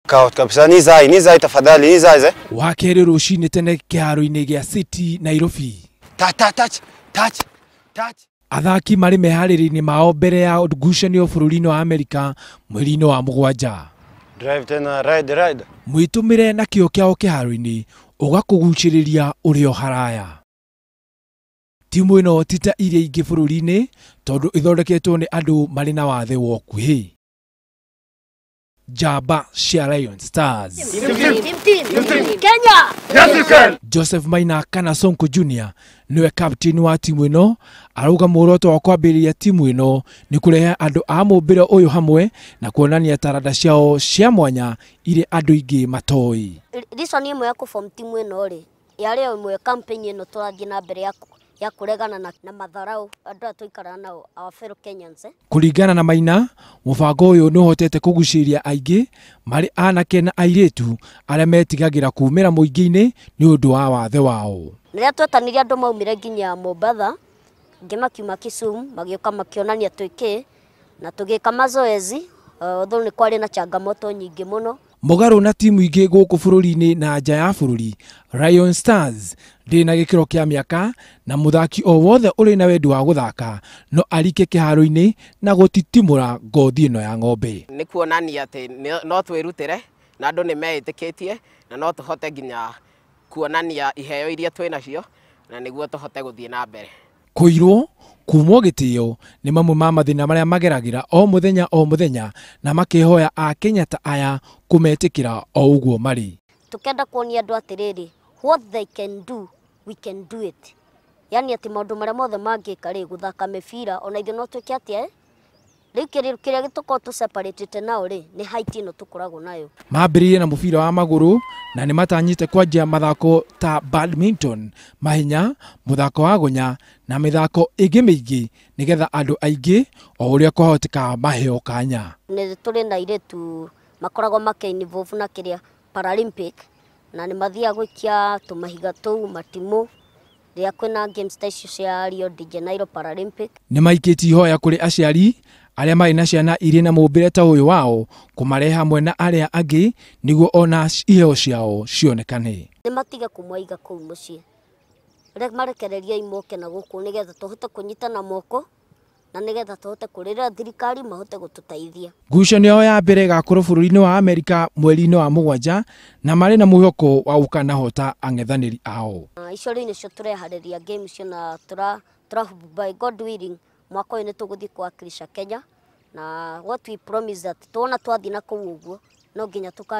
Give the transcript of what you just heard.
Knockout kabisa. Ni zai tafadhali, ni zai ze. Wa kerĩ rũcinĩ tene kĩharo-inĩ gĩa City Nairobi. Touch touch touch touch. Athaki marĩ meharĩria-inĩ mao mbere ya ngucanio bũrũri-inĩ wa Amerika mweri-inĩ wa 7. Drive tena ride ride. Mwĩtũmĩre na kĩo kĩao kĩharo-inĩ ũgakũgucĩrĩria ũrĩ o haraya. Timu ĩno ti ta iria ingĩ bũrũri-inĩ tondũ ĩthondeketwo nĩ andũ marĩ na wathe wa ũkuhĩ. Njamba cia Lion Stars. Kenya! Yes, you can. Joseph Maina kana Sonko Junior niwe captain wa timu ĩno, arauga muoroto wa kwambĩrĩria timu ĩno nĩ kũrehe andũ a mũmbĩre ũyũ hamwe na kuonania taranda ciao cia mwanya iria andũ aingĩ matoĩ. Reason ĩmwe ya kũform timu ĩno rĩ, yarĩ o ĩmwe campaign ĩno tũrathiĩ na mbere ya kũregana na matharau andũ aya tũikaraga nao, our fellow Kenyans. Kũringana na Maina, mũbango ũyũ nĩ ũhotete kũgucĩrĩria aingĩ marĩ anake na airĩtu arĩa metigagĩra kumĩra mũingĩ-inĩ nĩ ũndũ wa wathe wao. Rĩrĩa twetanirie andũ maumire nginya Mombatha, angĩ makiuma Kisumu, magĩũka makĩonania twĩ kĩ, na tũgĩka mazoezi, although nĩ kwarĩ na changamoto nyingĩ mũno. Mũgarũ na timu ingĩ gũkũ bũrũri-inĩ na nja ya bũrũri, Lion Stars ndĩrĩ na gĩkĩro kĩa mĩaka na mũthaki o wothe ũrĩ na wendi wa gũthaka no arike kĩharo-inĩ na gũtitimũra ngothi ĩno ya ng'ombe. Nĩ kuonania atĩ no twĩrutĩre na andũ nĩ meĩtĩkĩtie na no tũhote nginya kuonania iheo iria twĩ nacio na nĩguo tũhote gũthiĩ na mbere. Kũirwo, kumwo gĩtĩo nĩ mamwe ma mathĩna marĩa mageragĩra o mũthenya o mũthenya na makĩhoya Akenya ta aya kũmetĩkĩra o ũguo marĩ. Tũkenda kuonia andũ atĩrĩrĩ, what they can do, we can do it. Yani atĩ maũndũ marĩa mothe mangĩka rĩ, gũthaka mĩbira, ona ithuĩ no twĩke atĩa, eh? Rĩu kĩrĩa gĩtũkoragwo tũ separate nao rĩ, nĩ height ĩno tũkoragwo nayo. Mambĩrĩirie na mũbira wa magũrũ na nĩ matanyĩte kwanjia mathako ta badminton, mahenya, mũthako wa gunya na mĩthako ĩngĩ mĩingĩ nĩgetha andũ aingĩ o ũrĩa kwahoteka maheo kanya. Nĩ tũrĩ na airĩtu makoragwo makĩ involve na kĩrĩa Paralympic na nĩ mathiaga gũikia tũmahiga tũu matimũ rĩrĩa kwĩna games ta icio cia Rio de Janeiro Paralympic. Nĩ maikĩtie ihoya kũrĩ aciari arĩa marĩ na ciana irĩ na mũmbĩre ta ũyũ wao kũmarehe hamwe na arĩa angĩ nĩguo ona iheo ciao cionekane. Nĩ matige kũmaiga kũu mũciĩ, marekererie moke na gũkũ nĩgetha tũhote kũnyitana moko na nĩgetha tũhote kũrĩra thirikari mahote gũtũteithia. Ngucanio yao ya mbere ĩgakorwo bũrũri-inĩ wa Amerika mweri-inĩ wa 7 na marĩ na mwĩhoko wa gũkanahota ang'ethanĩri ao. Icio rĩu nĩcio tũreharĩria game icio na tũra by God willing mwaka ũyũ nĩ tũgũthiĩ kũwakilisha Kenya na what we promise that tuona twathiĩ na kũu ũguo no nginya tũka